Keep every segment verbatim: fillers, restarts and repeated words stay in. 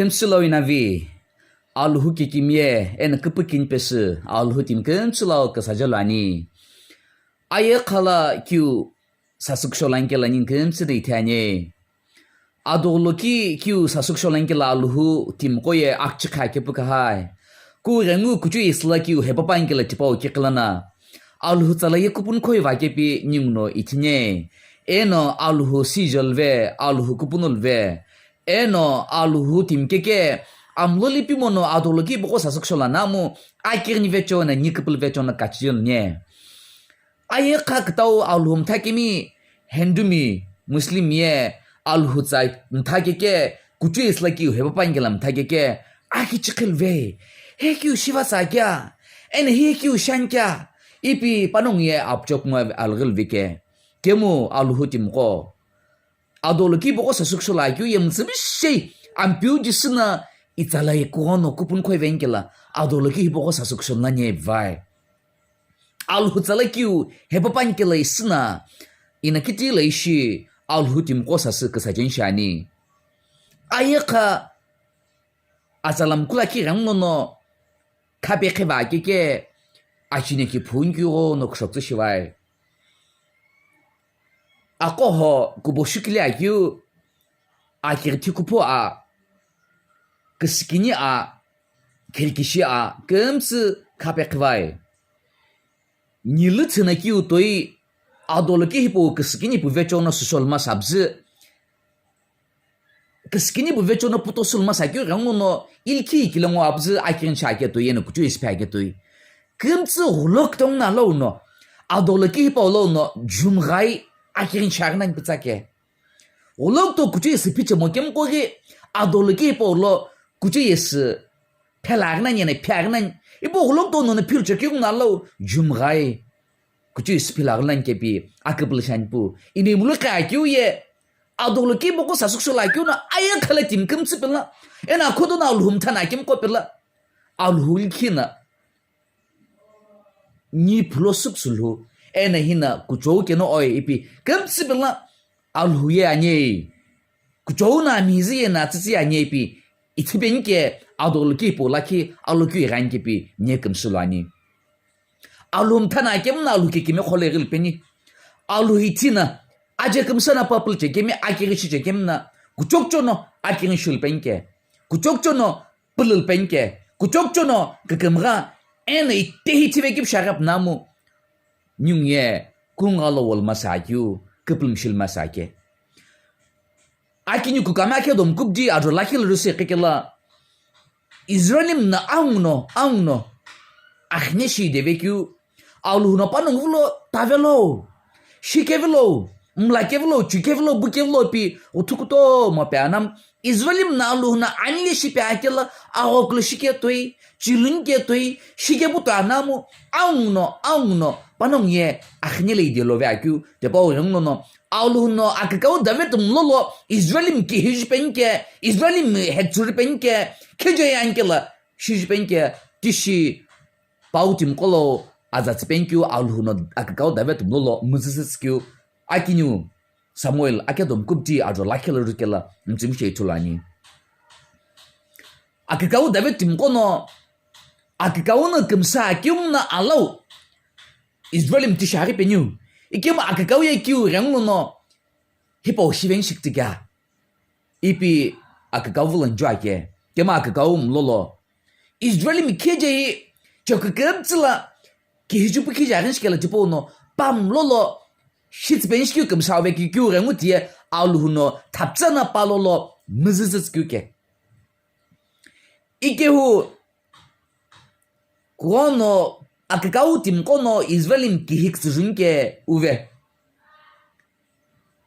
Kümsü lo inavi, Alhou kikimiye eno küpükini pesü, Alhou timi kümsü lo küsaje lo ani. Aye khala kiu sasüksho lankela ning kümsü de ithani. Adolo ki kiu sasüksho lankela Alhou timiqo ye akchi kha kepu kahai. Ku rengu kuchu isla kiu hepapankela tipau kikilana. Alhou tsala ye kupun khoi vakepi ninguno ithine. Eno Alhou sijolve, Alhou kupunulve. Eno Alhou timi keke amlo lipimono adolo ki boko sasüksho lanamu akirni vechona nikipil vechona kachiyol ne. Aye kha kütau Alhou mthakemi Hindu mi, Muslim ye Alhou tsa mthakeke kuchu isla kiu hepapankela mthakeke aki chikhilve. He kiu Shiva tsa kya? Ene he kiu Shan kya? Ipi panongu ye apchok ngo alghil vike. Kemu Alhou timiqo. Adolo ki boko sasüksho lakeu ye mütsümishei ampiu jisü na itsala ye kuono kupun khoi venkela adolo ki boko sasüksho nanye vai. Alhou tsala kiu hepapankela isü na ina kiti la ishi Alhou timiqo sasü küsajen shani. Aye kha atsalam kula ki ranglono khape kheva keke achine ki phun kiu no kushok tsu shivai. Aqo ho kubo shukile akiu, akirthi kuphu a, küsükini a, khirkishi a, kümsü khape khivai. Nilü thina kiu toi adolo ki hipau küsükini pu vechono süsholma sabzü. Küsükini pu vechono puto sulma sakeu ghenguno ilkhi kilengo abzü akirin shi ake toi yeno kuchu isiphe ake toi. Kümtsü ghulok tong na lo uno, adolo ki hipau lo uno, jumghai akirin shi aghi nani pütsa ke. Ghulok to kuchu isiphi chemo kemko ghi, adolo ki hipau lo kuchu isi phela aghi nani yeno phi aghi nani. Ipu ghulok to uno no phil chokeu na lo, jumghai. Kuchu isiphi la aghi nani kepi aküpülü shani pu. Ini mulu kha akeu ye. Adolo ki boko sasüksho lakeu no aye khala timi kümtsü pila. Eno akhodo no Alhou mthana kemko pila. Alhou likhi na. Ni phulo süksü lhu. Eno hina kuchou keno oi ipi kümtsü pila. Alhou ye anye. Kuchou na mizi ye na tsitsi anye ipi. Ithipeni ke adolo ki pu lakhi alo ki iran kepi nye kümsü lo ani. Alhou mthana akemu na Alhou kikimi khole ghil peni. Alhou ithi na aje kümsa na papul chekemi akiri shi chekemi na kuchokcho no akiri shul penke. Kuchokcho no pulul penke. Kuchokcho no kükümgha eno itehi thive kipsha rap namu. Nyung ye kunga lo wol masa akiu, küpülüm shil masa ke. Akini kukami akhe dom kupdi adro lakhi lü rüse kekela. Israelim na aung no, aung no. Akhne shi deve kiu. Alhou no panongu vilo, tavelo. Shikevilo, mlakevilo, chukevilo, bukevilo pi, uthukuto mo pe anam. Israelim na Alhou na anile shipe akela, aghoklo shike toi, chilun ke toi, shike buto anamu, aung no, aung no, panongu ye, akhne le ide love akiu, tepa ureng no no, Alhou no akükau David mlolo Israelim kihiji penke, Israelim hetsuri penke, khijo yankela shiji penke, tishi pau timiqo lo azatsü penkeu Alhou no akükau David mlolo müzüzütsükeu akiniu Samuel akedo mkupti adro lakhi lo rükela mütsümishei ithulu ani. Akükau David timiqo no akükau no kümsa akeu no alau Israelim tishi aghi peniu. Ikemu akükau ye kiu renglu no hipau shiveni shikütükia. Ipi akükau vilo njo ake. Kemu akükau mlolo. Israelimi kheje hi chokükümtsü la kihichu pu khije aghi shikela tipau no pa mlolo shitsüpeni shikeu kümsa ave keu keu rengu tiye Alhou no thaptsü na palolo müzüzütsükeu ke. Ikehu kuono akükau timiqo no Israelimi kihi kütsüjuni ke uve.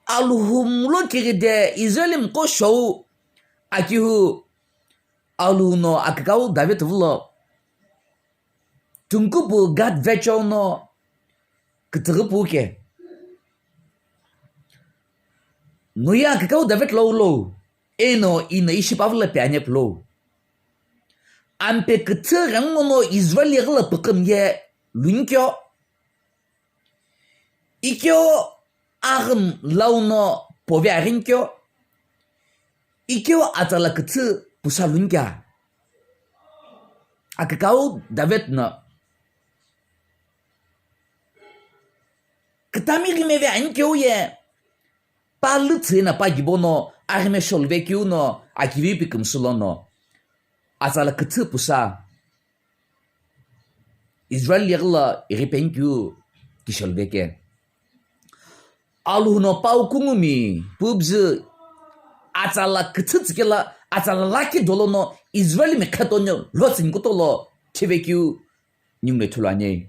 Alhou mlo kiride Israelimiqo shou akihu Alhou no akükau David vilo. Tungkupu Gad vecheo no kütüghü pu ke. Noye akükau David lo ulo. Eno ino ishi pavüla pe anye pülo. Ampe küthü ghenguno Israel yeghüla püqüm ye lunikeo. Ikeo aghüm launo pove aghinikeo. Ikeo atsala küthü pusa luni kea? Akükau David no kütami ghime ve ani keu ye pa lütsü na pa gibo no aghime sholuve keu no akivi pi kümsü lono atsala küthü pusa Israel yeghi lo ighi penikeu kisholuve ke. Alhou no pau kungumi pubzü atsala küthü tsükela atsala lakhi dolo no Israel mi khetoni lo tsüni kutolo thivekeu ningu le thulu ani.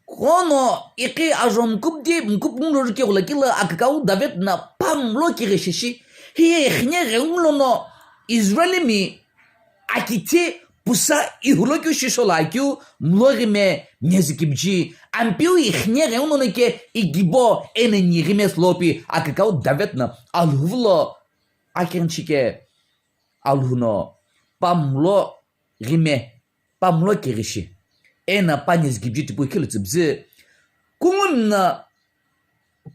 Kono ikhi ajo mkupdi mkup ngulu rike ghula kila akükau David na pamlo kighi shishi. Hiye ikhine ghengulo no Israel mi akithi pusa ihulokeu shisho lakeu mlo ghime nyezü kibji. Ampeu ikhine ghengulo no ke igibo ena ni ghime slopi akükau David na Alhou lo akirinchike Alhou no pamlo ghime pamlo kighi shi. Ena pa nyezü kibji tipau khilo tsübzü. Kungumi na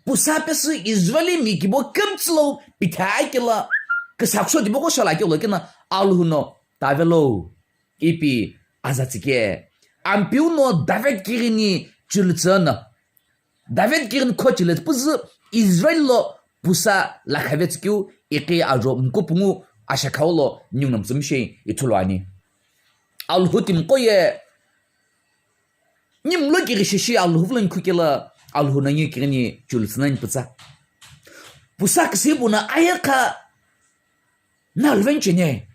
pusa pesü Israel mi kibo kümtsü lo pitha kela küsa kuso tipau ko shala kelo kena Alhou no tavelo ipi aza tsike. Ampeu no David kighini chulutsü na David kighini khochile püzü Israel lo pusa lakhave tsükeu ikhi ajo mkupungu ashakhau lo ningu no mütsümishei ithulu ani. Alhou timiqo ye nimlo kighi shishi Alhou vlo nikhu kela Alhou no ngi kighini chulutsü nani pütsa. Pusa küsü pu na ayekha na alvenchene.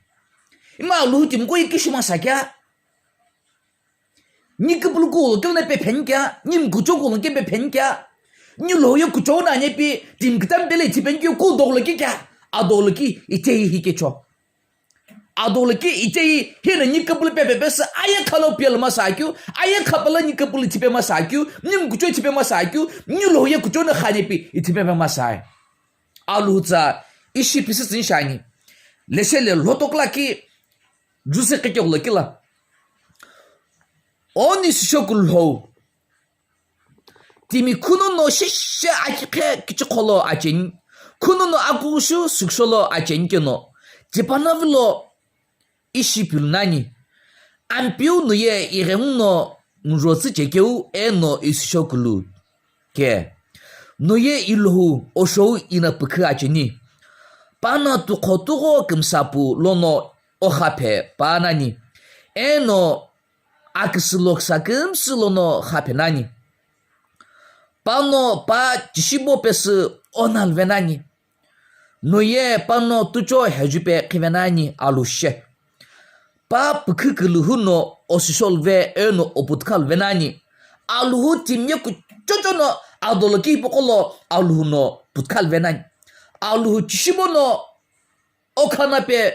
Ima Alhou timiqo ye kishima sakya. Ni küpülü kulo keu na pepheni kea, ni mkucho kulo ke pepheni kea. Ni loye kucho na ne pi, timi kütami pele ithi peni keu ku dolo ke kea. A dolo ki ite hi kecho. A dolo ki ite hi na ni küpülü pepe pesü, ayekha lo piel masa keu, ayekha pala ni küpülü ithi pe masa keu, ni mkucho ithi pe masa keu, ni loye kucho na khane pi ithi pe masa. Alhou tsa ishi pisi tsini shani. Leshele lotokla ki, Juse qhekeghulo kila. Oni sisho kulhou. Timi khunono shishe akikhe kichikholo acheni. Khunono akushu süksholo acheni keno. Tipana vilo ishi pilu nani. Ampiu nuye ighenguno njotsü chekeu eno isisho kulu. Ke. Nuye ilohu oshou ina pükhu acheni. Pana tukho tugho kümsapu lono okhaphe pa nani. Eno aküsüloksa kümsü lono khaphe nani. Pano pa chishibo pesü onalve nani. Noye pano tucho hejupe khive nani alushe. Pa pükhu kuluhu no osisholve eno oputkhalve nani. Aluhu timye kuchocho no adoloki hipokolo aluhu no putkhalve nani. Aluhu chishibo no okhanape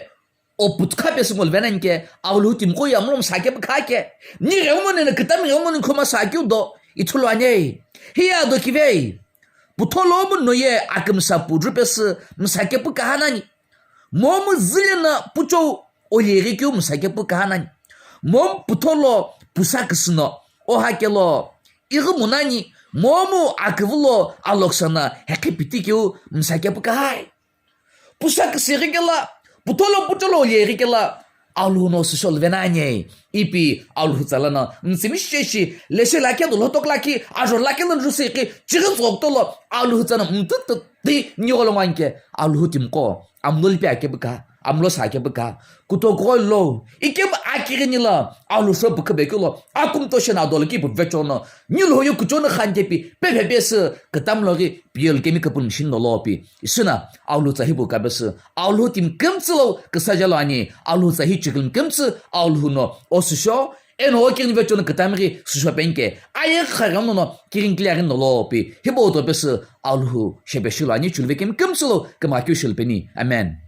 oputkhape sü ngolve nani ke, aluhu timiqo ye amlo msake pükha ke. Ni ghenguno nene kütami ghenguno ni khoma sakeu do ithulu ani. Hiya do kivei. Putholo mu noye akümsa pudru pesü msake pükha nani. Momu zile na pucho oleghi keu msake pükha nani. Momu putholo pusa küsüno ohakelo ighi munani. Momu aküvülo aloksana hekhe piti keu msake pükha. Pusa küsü ighi kela, putholo pucholo oleghi kela, aluhu no sisholve nani. Ipi aluhu tsala no mtsimi sheshi, leshe lakhe do lotokla ki, ajo lakhe lo njusi ki, chighi tsokto lo, aluhu tsana mtututui nigolo ngwanke, aluhu timiqo, amlo lipi ake pükha, amlo sake pükha, kutokugholo, ikemu akighini lo, aluhu sho pükha bekelo, akumto shena dolo ki pu vechono, niloye kuchono khantepi, pepe pesü, kütamlo ghi, piyelo kemi küpülü machine lo lopi. Isüna, aluhu tsa hipu kapesü, aluhu timi kümtsü lo küsa jalo ani, aluhu tsa hi chikülü kümtsü, aluhu no osisho, eno okighi vechono kütami ghi sisho penke, aye khaghi no no kighi kile aghi no lopi. Hibo to pesü, aluhu shepeshilo ani chulve kemi kümtsü lo, küma keu shilpeni. Amen.